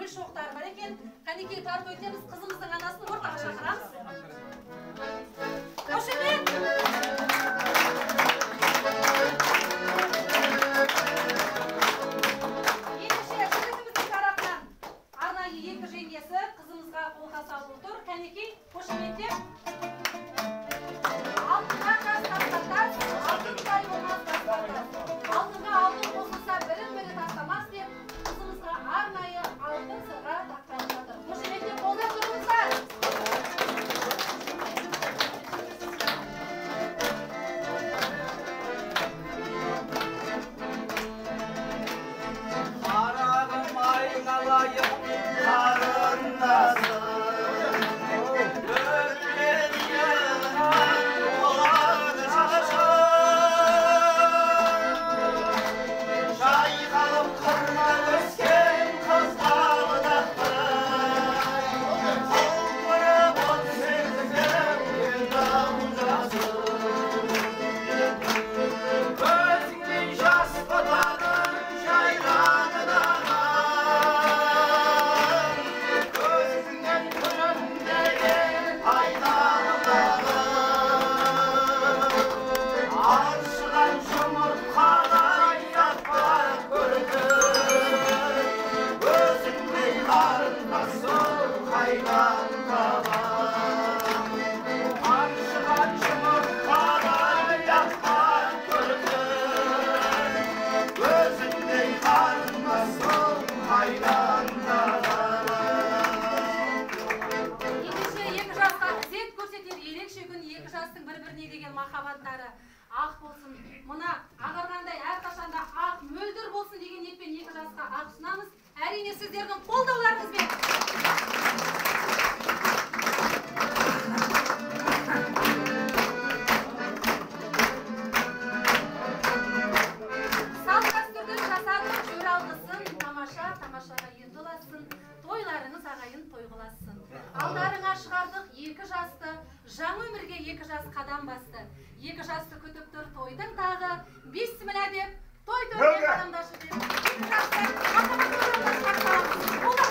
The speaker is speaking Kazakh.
гүл шоқтары бар екен. Қанекей, тарту етеміз, қызымыздың анасын ортаға шақырамыз. Қошемет! Ендеше жігітіміздің тарапынан арнайы екі жеңгесі қызымызға қолқа салып отыр. Қанекей, қошеметтеп. Алтынға тас тасқа тас, алтындай болмас тасқа тас. Алтынға алтын қосылса бірін-бірі тастамас деп қызымызға арнайы алтын сырға таққалы жатыр. Қошеметтеп қолдап тұрыңыздар. Қарағым айналайын қарындасым, өткен еліңнен болады шашым. Жайқалып қырда өскен қызғалдақтай, құлпырып 18-де келді жасым. Өзіңдей жас бұтаның жайрады даған, көзіңнен күлімдеген айналымдағы. Аршыған жұмыртқадай аппақ көркің, өзіңдей қарындасым қайдан табам? Аршыған жұмыртқадай аппақ көркің, өзіңдей қарындасым қайдан табам? Ендеше екі жасқа ізет көрсетер ерекше күн, екі жастың бір-біріне деген махаббаттары ақ болсын. Мына ағарғандай әрқашанда ақ мөлдір болсын деген ниетпен екі жасқа ақ ұсынамыз. Әрине сіздердің қолдауларыңызбен. Салт дәстүрдің жасадық жоралғысын, тамаша тамашаға енді ұлассын, тойларыңыз ағайын той қылассын. Алдарыңа шығардық екі жасты, жаңа өмірге екі жас қадам басты. Екі жасты күтіп тұр тойдың тағы, бисмилля деп, той төріне қадамдашы деп, екі жасты махаббат.